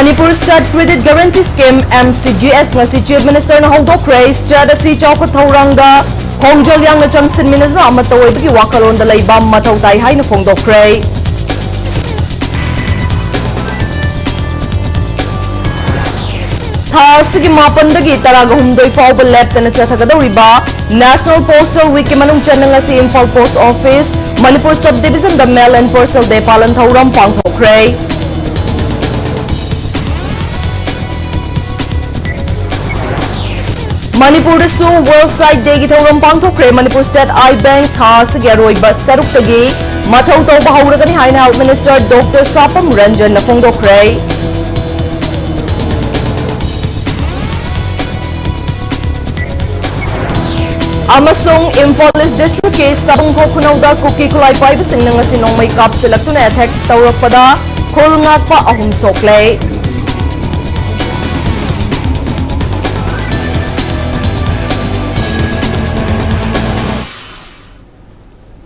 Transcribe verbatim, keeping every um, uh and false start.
Manipur State Credit Guarantee Scheme, M C G S, ꯉꯁꯤ Chief Minister ꯅ ꯍꯧꯗꯣꯛꯈ꯭ꯔꯦ꯫ State ꯑꯁꯤ ꯆꯥꯎꯈꯠ ꯊꯧꯔꯥꯡꯗ ꯈꯣꯡꯖꯦꯜ ꯌꯥꯡꯅ ꯆꯪꯁꯤꯟꯃꯤꯟꯅꯗꯨꯅ ꯑꯃꯠꯇ ꯑꯣꯏꯕꯒꯤ ꯋꯥꯈꯜꯂꯣꯟꯗ ꯂꯩꯕ ꯃꯊꯧ ꯇꯥꯏ ꯍꯥꯏꯅ ꯐꯣꯡꯗꯣꯛꯈ꯭ꯔꯦ꯫ ꯊꯥ ꯑꯁꯤꯒꯤ ꯃꯥꯄꯟꯗꯒꯤ ꯇꯔꯥꯒ ꯍꯨꯝꯗꯣꯏ ꯐꯥꯎꯕ ꯂꯦꯞꯇꯅ ꯆꯠꯊꯒꯗꯧꯔꯤꯕ National Postal Week ꯀꯤ ꯃꯅꯨꯡ ꯆꯟꯅ ꯉꯁꯤ Imphal Post Office, Manipur Sub Division the Mail and Parcel Day ꯄꯥꯂꯟ ꯊꯧꯔꯝ ꯄꯥꯡꯊꯣꯛꯈ꯭ꯔꯦ꯫ ꯃꯅꯤꯄꯨꯔꯗꯁꯨ World Sight Day ꯒꯤ ꯊꯧꯔꯝ ꯄꯥꯡꯊꯣꯛꯈ꯭ꯔꯦ꯫ ꯃꯅꯤꯄꯨꯔ State Eye Bank ꯊꯥ ꯑꯁꯤꯒꯤ ꯑꯔꯣꯏꯕ ꯁꯔꯨꯛꯇꯒꯤ ꯃꯊꯧ ꯇꯧꯕ ꯍꯧꯔꯒꯅꯤ ꯍꯥꯏꯅ Health Minister Doctor ꯁꯥꯄꯝ ꯔꯟꯖꯟꯅ ꯐꯣꯡꯗꯣꯛꯈ꯭ꯔꯦ꯫ ꯑꯃꯁꯨꯡ ꯏꯝꯐꯥꯜ East District ꯀꯤ ꯁꯥꯕꯨꯡꯈꯣꯛ ꯈꯨꯅꯧꯗ ꯀꯨꯀꯤ ꯈꯨꯠꯂꯥꯏ ꯄꯥꯏꯕꯁꯤꯡꯅ ꯉꯁꯤ ꯅꯣꯡꯃꯩ ꯀꯥꯞꯁꯤꯜꯂꯛꯇꯨꯅ attack ꯇꯧꯔꯛꯄꯗ ꯈꯨꯜ ꯉꯥꯛꯄ ꯑꯍꯨꯝ ꯁꯣꯛꯂꯦ꯫